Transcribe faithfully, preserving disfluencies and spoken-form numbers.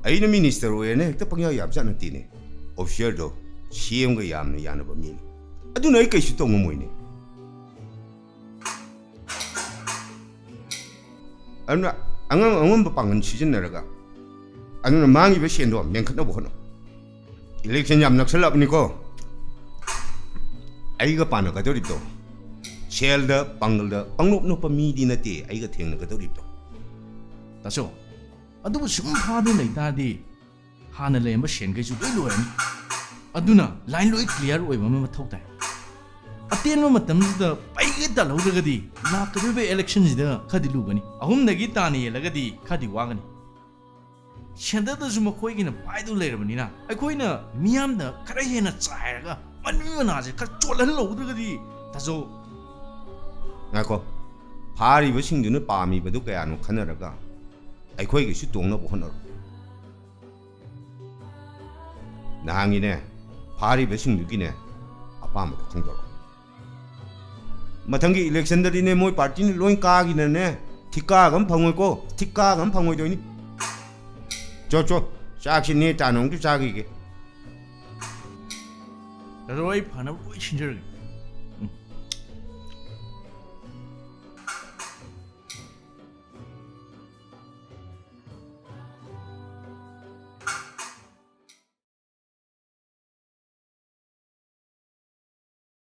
ꯑꯩꯅ ꯃꯤꯅꯤꯁꯇꯔ ꯑꯣꯏꯔꯦꯅ ꯍꯦꯛꯇ ꯄꯪꯌꯥ ꯌꯥꯕꯖꯥꯠ ꯅꯠꯇꯦꯅꯦ꯫ ꯑꯣꯐꯤꯁꯔꯗꯣ ꯁꯤ ꯑꯦꯝꯒ ꯌꯥꯝꯅ ꯌꯥꯅꯕ ꯃꯤꯅꯤ꯫ ꯑꯗꯨꯅ ꯑꯩ ꯀꯩꯁꯨ ꯇꯧ ꯉꯝꯃꯣꯏꯅꯦ꯫ ꯑꯗꯨꯅ ꯑꯉꯝ ꯑꯉꯝꯕ ꯄꯥꯡꯒꯜ ꯁꯤꯖꯤꯟꯅꯔꯒ, ꯑꯗꯨꯅ ꯃꯥꯡꯉꯤꯕ ꯁꯦꯟꯗꯣ ꯃꯦꯟꯈꯠꯅꯕ ꯍꯣꯠꯅꯧ꯫ ꯏꯂꯦꯛꯁꯟ ꯌꯥꯝ ꯅꯛꯁꯜꯂꯛꯑꯕꯅꯤꯀꯣ꯫ ꯑꯩꯒ ꯄꯥꯟꯅꯒꯗꯧꯔꯤꯕꯗꯣ ꯁꯦꯜꯗ, ꯄꯥꯡꯒꯜꯗ ꯄꯪꯅꯣꯞ ꯅꯣꯞꯄ ꯃꯤꯗꯤ ꯅꯠꯇꯦ ꯑꯩꯒ ꯊꯦꯡꯅꯒꯗꯧꯔꯤꯕꯗꯣ꯫ ꯇꯥꯆꯧ, ꯑꯗꯨꯕꯨ ꯁꯨꯝ ꯐꯥꯗꯨꯅ ꯂꯩꯇꯥꯔꯗꯤ ꯍꯥꯟꯅ ꯂꯩꯔꯝꯕ ꯁꯦꯟꯈꯩꯁꯨ ꯂꯣꯏ ꯂꯣꯏꯔꯅꯤ꯫ ꯑꯗꯨꯅ ꯂꯥꯏꯟ ꯂꯣꯏ ꯀ꯭ꯂꯤꯌꯥꯔ ꯑꯣꯏꯕ ꯑꯃ ꯃꯊꯧ ꯇꯥꯏ꯫ ꯑꯇꯦꯟꯕ ꯃꯇꯝꯁꯤꯗ ꯄꯩꯒꯩ ꯇꯥꯜꯍꯧꯗ꯭ꯔꯒꯗꯤ ꯂꯥꯛꯀꯗꯧꯔꯤꯕ ꯏꯂꯦꯛꯁꯟꯁꯤꯗ ꯈꯔꯗꯤ ꯂꯨꯒꯅꯤ꯫ ꯑꯍꯨꯝꯗꯒꯤ ꯇꯥꯅ ꯌꯦꯜꯂꯒꯗꯤ ꯈꯔꯗꯤ ꯋꯥꯒꯅꯤ꯫ ꯁꯦꯟꯇꯔꯗꯁꯨ ꯃꯈꯣꯏꯒꯤꯅ ꯄꯥꯏꯗꯨ ꯂꯩꯔꯕꯅꯤꯅ ꯑꯩꯈꯣꯏꯅ ꯃꯤꯌꯥꯝꯗ ꯈꯔ ꯍꯦꯟꯅ ꯆꯥꯏꯔꯒ ꯃꯅꯨꯡ ꯃꯅꯥꯁꯦ ꯈꯔ ꯆꯣꯠꯍꯜꯍꯧꯗ꯭ꯔꯒꯗꯤ ꯇꯥꯆꯧ꯫ ꯉꯥꯏꯈꯣ, ꯐꯥꯔꯤꯕꯁꯤꯡꯗꯨꯅ ꯄꯥꯝꯃꯤꯕꯗꯨ ꯀꯌꯥꯅꯣ ꯈꯟꯅꯔꯒ ꯑꯩꯈꯣꯏꯒꯤꯁꯨ ꯇꯣꯡꯅꯕ ꯍꯣꯠꯅꯔꯣ꯫ ꯅꯍꯥꯟꯒꯤꯅꯦ, ꯐꯥꯔꯤꯕꯁꯤꯡꯗꯨꯒꯤꯅꯦ ꯑꯄꯥꯝꯕꯗꯣ ꯈꯪꯗꯣꯔꯛꯑꯣ꯫ ꯃꯊꯪꯒꯤ ꯏꯂꯦꯛꯁꯟꯗꯗꯤꯅꯦ ꯃꯣꯏ ꯄꯥꯔꯇꯤꯅ ꯂꯣꯏ ꯀꯥꯈꯤꯗꯅꯅꯦ ꯊꯤꯛꯀꯥꯒ ꯑꯃ ꯐꯪꯉꯣꯏꯀꯣ, ꯊꯤꯛꯀꯥꯒ ꯑꯃ ꯐꯪꯉꯣꯏꯗꯣꯏꯅꯤ꯫ ꯆꯣ ꯆꯣ, ꯆꯥꯛꯁꯤ ꯅꯦ ꯇꯥꯅ ꯑꯃꯨꯛꯇ ꯆꯥꯈꯤꯒꯦ꯫ ꯇꯥꯆꯧ, ꯑꯩ ꯐꯅꯕ ꯂꯣꯏ ꯁꯤꯟꯖꯔꯒꯦ꯫